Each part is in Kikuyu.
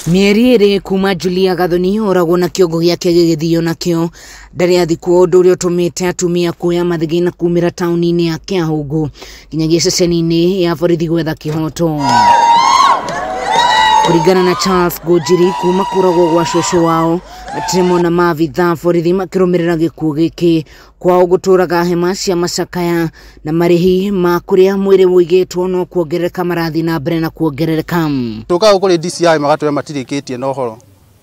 Mĩeri ĩrĩ kuma Julia Gathoni oragwo na kĩongo gĩake gĩgĩthio nakĩo ndarĩ athikwo, ũndũ ũrĩa ũtũmĩte atumia kuoya mathĩgĩ na kumĩra taũni-inĩ ya Kĩahũngũ nginyagia ceceni-inĩ ya borithi gwetha kĩhoto. Kũringana na Charles Ngũnjiri, kuma kũragwo gwa cũcũ wao matirĩ mona maabithaa borithi makĩrũmĩrĩra gĩkuũ gĩkĩ. Kwao gũtũraga hema cia macakaya na marĩhi ma kũrĩa mwĩrĩ ũigĩtwo no kuongerereka marathiĩ na mbere na kuongerereka. Tũkaga kũrĩ DCI magatwĩra matirĩkĩtie na ũhoro,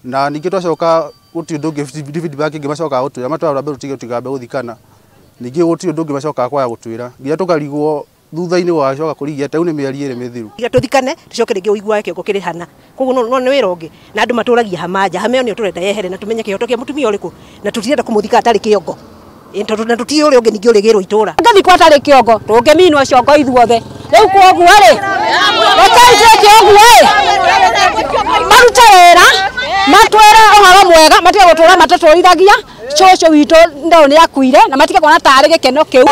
na ningĩ twacoka gũtirĩ ũndũ ũngĩ feedback ĩngĩ macokaga gũtwĩra, matwara mbere tũtige tũtigambe gũthikana, ningĩ gũtirĩ ũndũ ũngĩ macokaga kwaga gũtwĩra nginya tũkarigwo thutha-inĩ gũgacoka kũrigia ta rĩu nĩ mĩeri ĩrĩ mĩthiru. Tiga tũthikane tũcoke rĩngĩ ũiguage kĩongo kĩrĩ hana, koguo no nĩ wĩra ũngĩ na andũ matũragia hama nja, hama ĩyo nĩyo tũrenda yehere na tũmenye kĩhoto kĩa mũtumia ũrĩkũ, na tũtirenda kũmũthika atarĩ kĩongo, tondũ na tũtiũĩ ũrĩa ũngĩ ningĩ ũrĩgĩrwo itũra. Ngathikwo atarĩ kĩongo tũngĩminwo ciongo ithuothe. Rĩu kwoguo rĩ, rekei twĩke ũguo ĩ, marute wĩra matwĩre ũhoro mwega, matige gũtũra matũtũrithagia cũcũ witũ no nĩ akuire, na matige kuona tarĩ gĩkeno kĩu.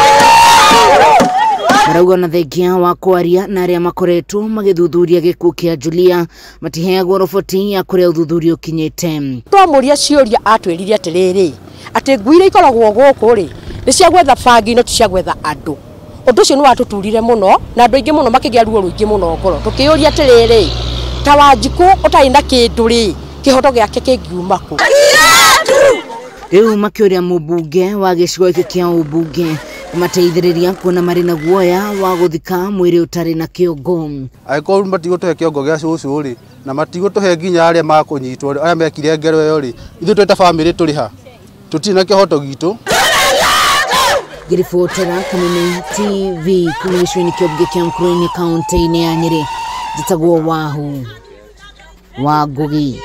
Marauga na thengia wa kwaria na arĩa makoretwo magĩthuthuria gĩkuũ kĩa Julia matiheagwo roboti ya kũrĩa ũthuthuria ũkinyĩte. Twamũria ciũria atwĩrire atĩrĩrĩ, atĩ ngui iria ikoragwo gũkũ rĩ nĩ cia gwetha bangi no ti cia gwetha andũ. Ũndũ ũcio nĩ watũturire mũno na andũ aingĩ mũno makĩgĩa ruo rũingĩ mũno ngoro, tũkĩũria atĩrĩrĩ, ta Wanjikũ ũtarĩ na kĩndũ rĩ, kĩhoto gĩake kĩngiuma kũ? Rĩu makĩũria mũmbunge wa gĩcigo gĩkĩ kĩa ũmbunge kũmateithĩrĩria kuona marĩ na guoya wa gũthika mwĩrĩ ũtarĩ na kĩongo. Angĩkorwo matigũtũhe kĩongo gĩa cũcũ rĩ, na matigũtũhe nginya arĩa makũnyitwo arĩa mekire ngero ĩyo rĩ, ithuĩ twĩ ta bamĩrĩ tũrĩ ha? Tũtirĩ na kĩhoto gitũ. Ngĩribotera Kameme TV kuma gĩcigo-inĩ kĩa ũmbunge kĩa Mukurwe-inĩ kaũntĩ-inĩ ya Nyĩrĩ, njĩtagwo Wahu wa Ngugi.